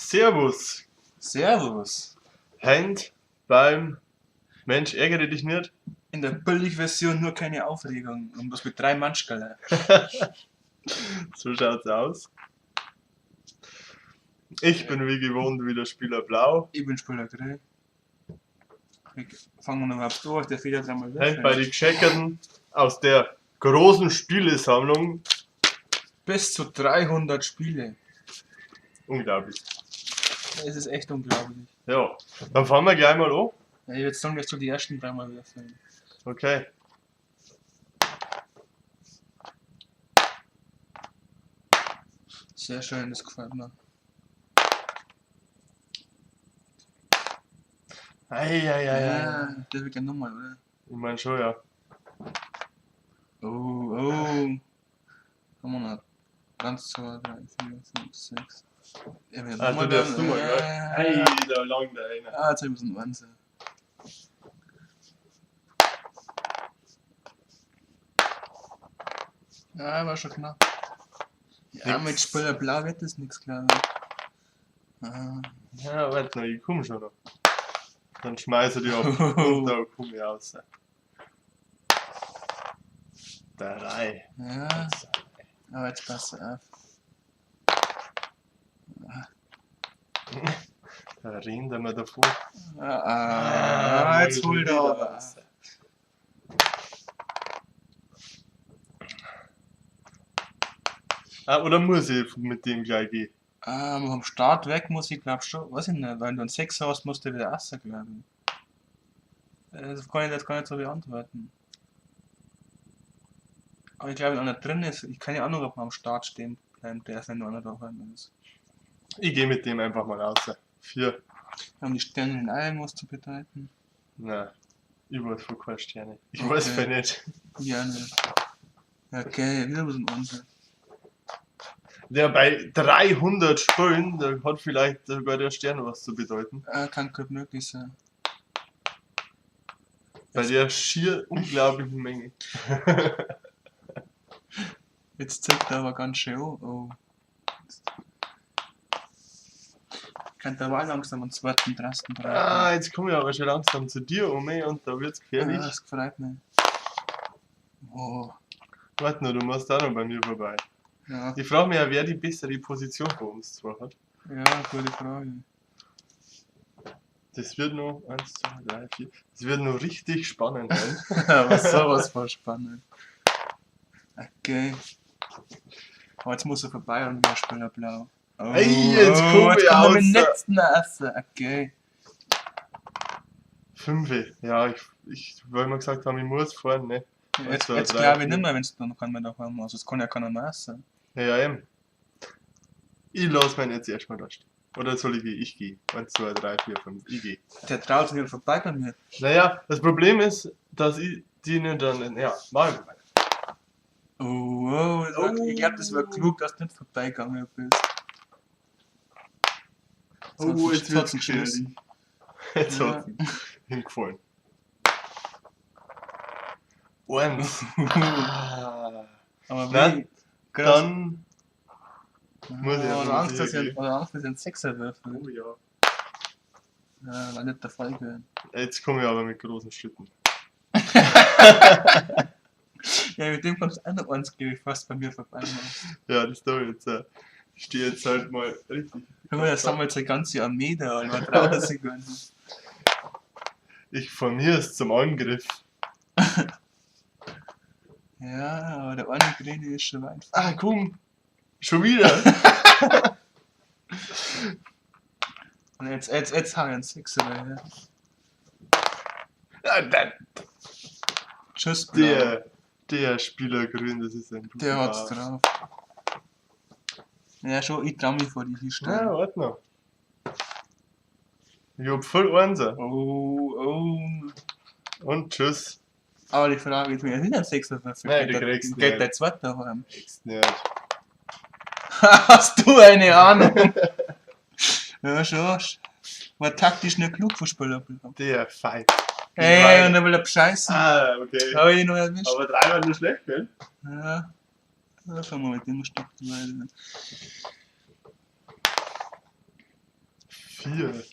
Servus, Servus. Hand beim Mensch ärgere dich nicht. In der Billigversion nur keine Aufregung und bloß mit 3 Manschgala. So schaut's aus. Ich bin wie gewohnt wieder Spieler Blau. Ich bin Spieler Grün. Fangen wir überhaupt an, der Fehler dreimal Hand bei den Gescheckerten aus der großen Spielesammlung. Bis zu 300 Spiele. Unglaublich. Es ist echt unglaublich. Ja, dann fangen wir gleich mal an. Ja, ich würde sagen, dass du die ersten dreimal würfeln. Okay. Sehr schön, das gefällt mir. Ei, ei, ei, ei. Ja, das wird ja nochmal, oder? Ich mein schon, ja. Oh, oh. Haben wir noch. 1, 2, 3, 4, 5, 6. Ja, wir Ah, du darfst nochmal, gell? Ei, da langt der einer. Ah, jetzt hab ich einen Einser. Ja, war schon knapp. Ja, Nix. mit Spieler Blau wird das nix, glaub ich. Ah. Ja, warte noch, ich komm schon noch. Dann schmeiß ich die ab und da komm ich raus. 3. Ja, aber jetzt pass auf. Da rennt er mir davor. Ah, ah, jetzt holt er aber. raus. Ah, oder muss ich mit dem gleich gehen? Ah, vom Start weg muss ich, glaub schon, weiß ich nicht, wenn du einen 6er hast, musst du wieder raus, glaub ich. Das kann ich jetzt gar nicht so beantworten. Aber ich glaube, wenn einer drin ist, ich keine Ahnung, ob man am Start stehen bleibt, der ist, wenn nur einer daheim ist. Ich geh mit dem einfach mal raus. 4. Haben die Sterne in allen was zu bedeuten? Nein, ich weiß von keinen Sterne. Ich Okay. weiß von nicht. Ja, nicht. Okay, wieder was ein Unfall. Ja, bei 300 Spielen, da hat vielleicht sogar der Stern was zu bedeuten. Ah, kann gut möglich sein. Bei der schier unglaublichen Menge. Jetzt zeigt er aber ganz schön an. Oh. Ich könnte aber auch langsam einen zweiten Drasten brauchen. Ah, jetzt komme ich aber schon langsam zu dir um und da wird's gefährlich. Ah, das gefreut mich. Oh. Warte nur, du musst auch noch bei mir vorbei. Ja. Ich frage mich ja, wer die bessere Position bei uns zwei hat. Ja, gute Frage. Das wird noch 1, 2, 3, 4. Das wird noch richtig spannend werden. Aber sowas von spannend. Okay. Aber jetzt muss er vorbei und wir spielen blau. Oh, Ey, jetzt oh, komm jetzt ich kommt er mit raus. dem letzten raus. Okay. 5. Ja, ich weil wir gesagt haben, ich muss fahren, ne? Ja, Eins, zwei, jetzt drei, glaube ich vier. nicht mehr, wenn's dann kann man da fahren muss. Es kann ja keiner mehr essen. Ja, ja, eben. Ich lass meinen jetzt erstmal da stehen. Oder soll ich gehen? Ich geh. 1, 2, 3, 4, 5. Ich geh. Der traut sich nicht vorbei bei mir. Naja, das Problem ist, dass ich die nicht dann. Ja, mach ich mal. Oh, oh, das war, ich glaub, das war klug, dass du nicht vorbeigegangen bist. Oh, jetzt wird's hat's einen Schuss. gefährlich. Jetzt Ja. hat's ihm gefallen. 1. Ah. Aber Na, wie? Krass. Dann muss ich Oh, ja oder Angst, dass sicher ich, oder Angst, dass ich einen Sechser würfel. Oh ja. Ja, war nicht der Fall gewesen. Jetzt komme ich aber mit großen Schritten. Ja, mit dem kommst du auch noch eins, glaub ich, fast bei mir vorbei. Mann. Ja, das dauert jetzt. Ich stehe jetzt halt mal richtig. Guck mal, da sammelt seine ganze Armee da und man traut er sich gar nicht. Ich formiere es zum Angriff. Ja, aber der eine Grüne ist schon weit. Ah, komm. Schon wieder. Und jetzt hau ich einen Sechser daher. Ah, Tschüss, Blau. Der Spieler grün, das ist ein Der hat's Brutal. drauf. Ja, schon, ich trau mich vor die hinstellen. Ja, warte noch. Ich hab voll Einser. Oh, oh. Und tschüss. Aber die Frage ist, wenn ich nicht einen Sechser würfel, Nein, geht die der- kriegst du geht nicht. der zweite heim. Kriegst nicht. Hast du eine Ahnung? Ja, schon. War taktisch nicht klug von Spieler. Der Fight. Ey, und dann will er bescheißen. Ah, okay. Hab ich ihn noch erwischt. Aber 3 war nicht schlecht, gell? Ja. Ja, fangen wir mit dem Stock weiter. 4.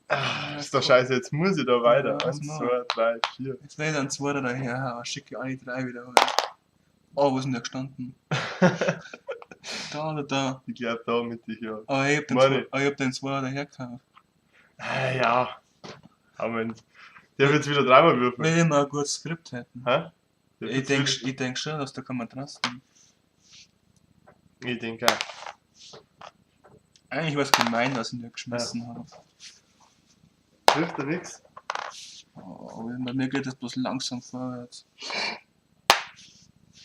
Ah, ist doch scheiße, jetzt muss ich da weiter. Ja, 1, mach. 2, 3, 4. Jetzt werde ich dann zwei daher, aber schicke ich alle drei wieder rein. Oh, wo ist denn der gestanden? Da oder da? Ich glaube da mit dich, ja. Aber ich hab den, Meine. zwei, aber ich hab den zwei daher gekauft. Ah, ja. Aber der wird jetzt wieder dreimal würfeln. Wenn wir mal ein gutes Skript hätten. Hä? Der Ich wird's denk, wieder- ich denk schon, dass da kann man trusten. Ich denke auch. Eigentlich war es gemein, dass ich ihn da geschmissen habe. Hilft dir nix? Oh, aber bei mir geht das bloß langsam vorwärts.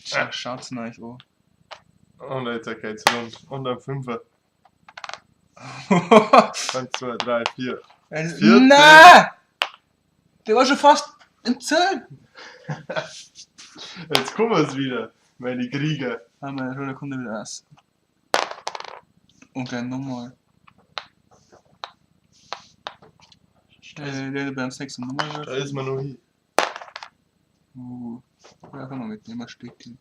Ja. Schaut's denn eigentlich an? Und jetzt geht's rund. Und ein Fünfer. 1, 2, 3, 4. Vierten. Nein! Der war schon fast im Ziel! Jetzt kommen wir's wieder, meine Krieger. Ah, meine Rolle kommt wieder raus. Und gleich nochmal. Der beim 6 und nochmal Da ist man noch hin. Da kann man mitnehmen, ein Stückchen.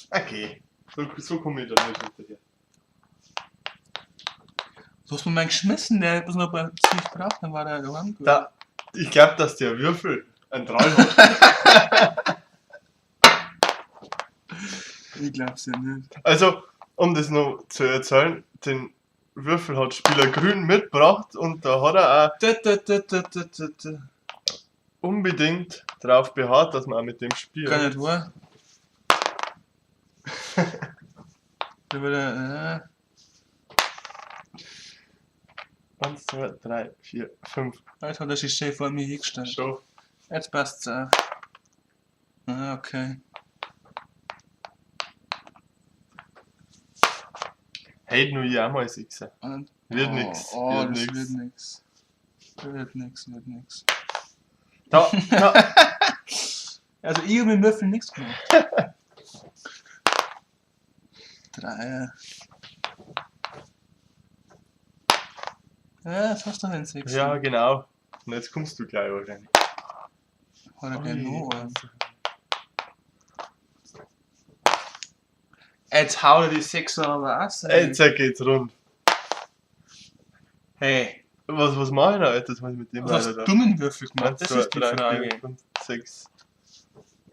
Okay. So komme ich da nicht hinterher. Du hast mir meinen geschmissen, der hat bloß noch bei ziemlich braucht, dann war der daheim. Da, ich glaube, dass der Würfel einen Troll hat. Ich glaub's ja nicht. Also, um das noch zu erzählen, den Würfel hat Spieler Grün mitgebracht und da hat er auch Da, da, da, da, da, da, da. unbedingt drauf beharrt, dass man auch mit dem spielt. Gar nicht wahr. Da war der, 1, 2, 3, 4, 5. jetzt hat er sich schön vor mir hingestellt. Schon. Jetzt passt's auf. Ah, okay. Hätte nur ich auch mal 6. Und, Wird oh, nix. Oh, wird das nix. wird nix. Wird nix, wird nix. Da, da. Also ich hab mit dem Würfel nichts gemacht. Drei. Ja, jetzt hast du den Sechser. Ja, genau. Und jetzt kommst du gleich wahrscheinlich. Hat er gleich Ui. noch einen. Jetzt haut er die Sechser aber auch rein. Jetzt geht's rund. Hey, Was mach ich da jetzt? Was muss ich mit dem was hast weiter da? du mit dem Würfel gemacht? 1, Das 2, ist die 3, Frage. 4, 5, 6.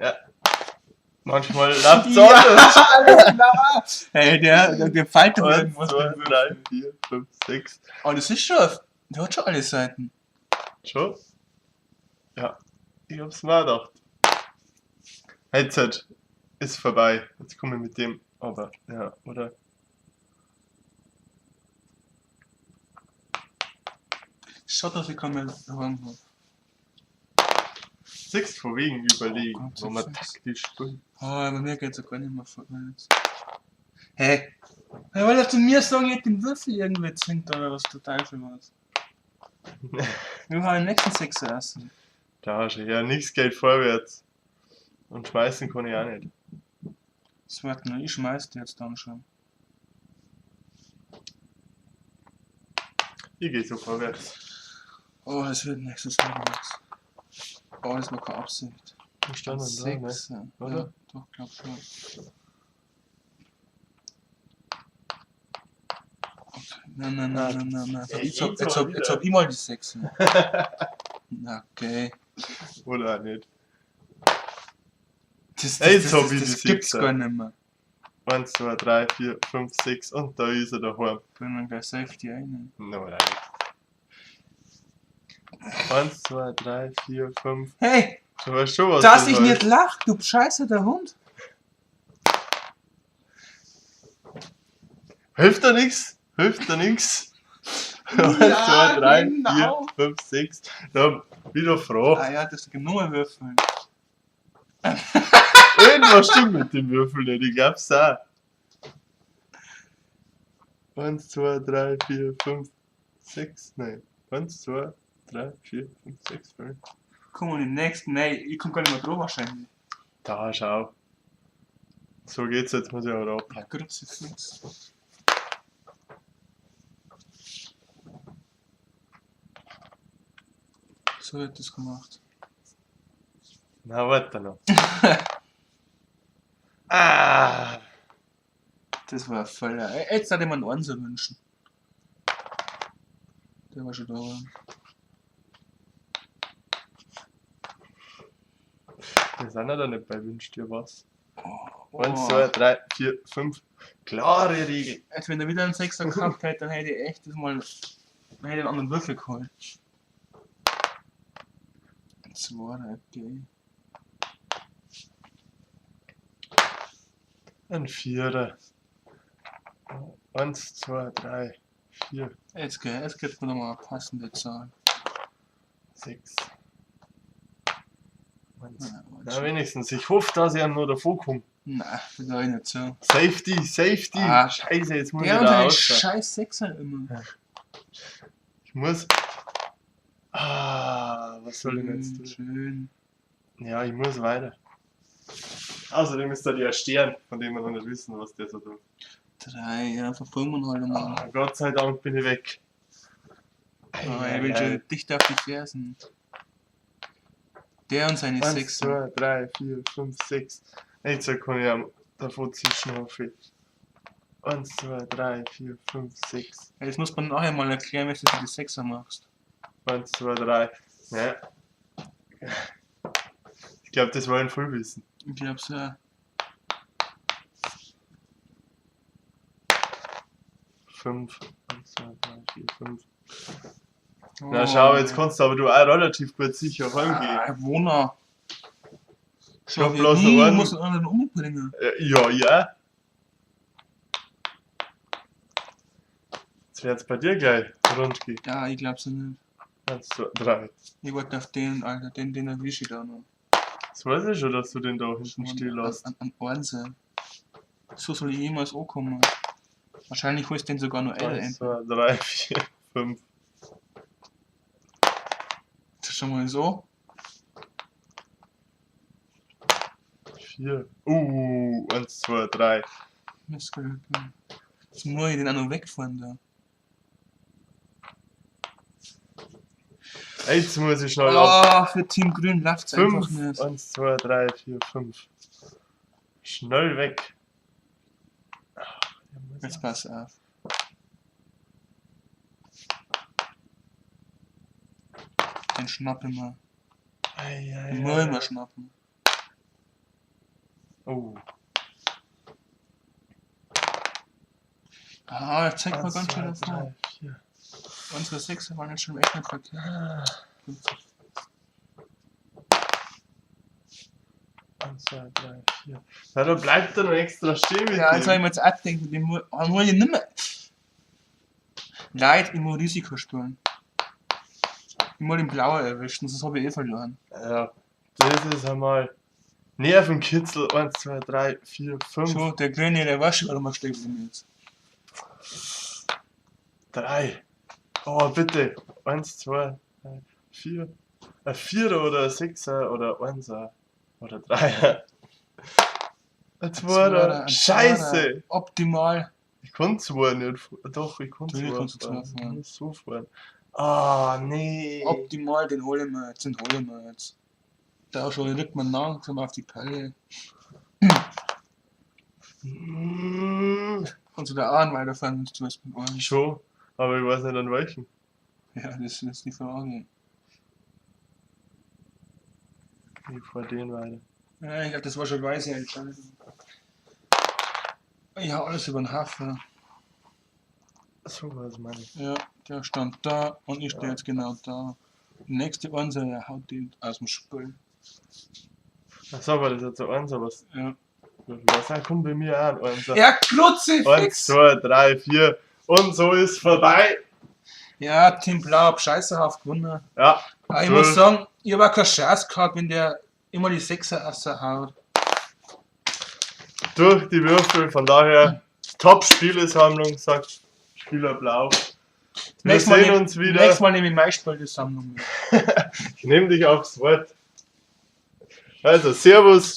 Ja. Manchmal läuft's anders. alles klar. Hey, der faltet 1, irgendwas 2, mit dem 3, Würfel. 4, 5, 6. Oh, das ist schon. Der hat schon alle Seiten. Schon? Ja. Ich hab's mir auch gedacht. Jetzt ist vorbei. Jetzt komme ich mit dem. Aber, ja, oder? Schaut, dass ich keinen mehr daheim habe. Siehst von wegen überlegen, Oh Gott, wo man so fix. taktisch spielt. Oh, bei mir geht's ja gar nicht mehr vorwärts. Hey! Er wollte zu mir sagen, ich hätte den Würfel irgendwie zwingt oder was der Teufel was. Wir haben den nächsten Sechser essen. Da schon, ja, nichts geht vorwärts. Und schmeißen kann ich auch nicht. Das wird nur, ich schmeiß die jetzt dann schon. Ich gehe so vorwärts. Oh, das wird nichts, das wird nichts. Oh, das war keine Absicht. Wo stand denn da, ne? Sechser. Oder? Ja, doch, glaub schon. Okay. Nein, nein, nein, nein, nein, nein. Ja, Jetzt hab, geht's jetzt aber hab, jetzt wieder. hab ich mal die Sechser. Na, okay. Oder auch nicht. Das, Ey, jetzt das, hab das, ich das die gibt's Sechser. gar nicht mehr. 1, 2, 3, 4, 5, 6 und da ist er daheim. Können wir gleich Safety rein. No, nein. 1, 2, 3, 4, 5. Hey, Du weißt schon, was dass das ich heißt. nicht lach, du Scheiße, der Hund. Hilft da nix? Hilft da nix? 1, Ja, 2, 3, genau. 4, 5, 6. Da wieder froh. Ah ja, das ist genommen würfeln. Irgendwas stimmt mit dem Würfel nicht, ich glaub's auch. 1, 2, 3, 4, 5, 6, nein. 1, 2, 3, 4, 5, 6, 5. Komm und im nächsten, nein, ich komm gar nicht mehr drauf wahrscheinlich. Da, schau. So geht's jetzt, muss ich auch ab. Ja, Kruzifix. So wird das gemacht. Na, warte noch. Ah! Das war voll. Jetzt hätte ich mir einen Einser wünschen. Der war schon da. Wir sind ja da nicht bei Wünsch dir was. Oh. 1, 2, 3, 4, 5. Klare Regel. Als wenn er wieder einen Sechser gehabt hätte, dann hätte ich echt das mal. Dann hätte ich einen anderen Würfel geholt. Zwei, okay. Ein Vierer. 1, 2, 3, 4, Jetzt, gell, jetzt gibt mir nochmal eine passende Zahl. 6. 1. Nein, Na, wenigstens. Ich hoffe, dass ich nur davor komme. Nein, das glaube ich nicht so. Safety, Safety. Ah. Scheiße, jetzt muss Der ich und da seine ausschauen. scheiß Sechser immer. Ich muss. Ah, was soll ich denn jetzt tun? Schön. Ja, ich muss weiter. Außerdem ist da der Stern, von dem wir noch nicht wissen, was der so tut. Drei, ja, verfolgen wir ihn halt mal. Ah, Gott sei Dank bin ich weg. Aber er will schon dicht auf die Fersen. Der und seine 1, Sechser. 2, 3, 4, 5, 6. Jetzt kann ich am davor zwischen, hoffe ich. 1, 2, 3, 4, 5, 6. Ja, das muss man nachher mal erklären, was du für die Sechser machst. 1, 2, 3. Ja. Ich glaube, das wollen voll wissen. Ich glaub's ja. 5. 1, 2, 3, 4, 5. Na schau, jetzt kannst du aber du auch relativ gut sicher heimgehen. Ah, Wohner. Ich hab bloß noch ich einen. muss einen anderen umbringen. Ja, ja. Jetzt wird's bei dir gleich rund gehen. Ja, ich glaub's ja nicht. 1, 2, 3. Ich wollte auf den, Alter, den erwische ich da noch. Das weiß ich schon, dass du den da hinten stehen lässt. An Einser. So soll ich jemals ankommen. Wahrscheinlich holst du den sogar noch älter. 1, 2, 3, 4, 5. Das ist schon mal so. 4. 1, 2, 3. Mistglück. Jetzt muss ich den auch noch wegfahren da. Jetzt muss ich schnell ab. Oh, für Team Grün läuft's einfach 5. nicht. 1, 2, 3, 4, 5. Schnell weg. Ach, der muss Jetzt pass auf. Den schnapp ich mir. Ei, ei, Den muss ich ei. mir schnappen. Oh. Ah, jetzt zeigt man 1, ganz schön 2, davor. 3, 4. Unsere Sechser waren jetzt schon echt nicht verkehrt. 1, 2, 3, 4. Na, da bleibt er noch extra stehen mit Ja, jetzt dem. habe ich mir jetzt auch gedacht, den muss, oh, muss ich nicht mehr. Leid, ich muss Risiko spielen. Ich muss den Blauen erwischen, sonst habe ich eh verloren. Ja, das ist einmal Nervenkitzel. 1, 2, 3, 4, 5, So, der Grüne, der weiß schon, warum er stehen geblieben ist. 3. Oh, bitte. 1, 2, 3, 4. Ein Vierer oder ein Sechser oder Einser oder Dreier. Ein Zweier. Ein Scheiße! Zweier. Optimal. Ich konnte zwei nicht fahren. Doch, ich konnte Natürlich zwei kannst du fahren. zwei fahren. Ich muss so fahren. Ah, nee. Optimal, den hole ich mir jetzt, den hole ich mir jetzt. Da schon rückt man langsam auf die Pelle. Mm, Kannst du da auch einen weiterfahren, wenn du was mit einem. Schon, aber ich weiß nicht an welchen. Ja, das ist die Frage. Ich fahr den weiter. Ja, ich glaube, das war schon weise Entscheidung. Ja, alles über den Hafen. So was meine ich. Ja, der stand da und ich stehe jetzt genau da. Nächste Einser, der haut den aus dem Spiel. Ach so, war das jetzt ein Einser, was? Ja, Was? Ah, komm bei mir auch ein Einser. ja Eins, Kruzifix! zwei, drei, vier. Und so ist vorbei. Ja, Team Blau hab scheißerhaft gewonnen. Ja, Aber ich Du- muss sagen, ich hab auch keine Chance gehabt, wenn der immer die Sechser raushaut. durch die Würfel. Von daher, Top-Spielesammlung, sagt Spieler Blau. Wir Nächstes Mal sehen nehm- uns wieder. Nächstes Mal nehme ich meine Spielesammlung mit. Ich nehme dich aufs Wort. Also, Servus.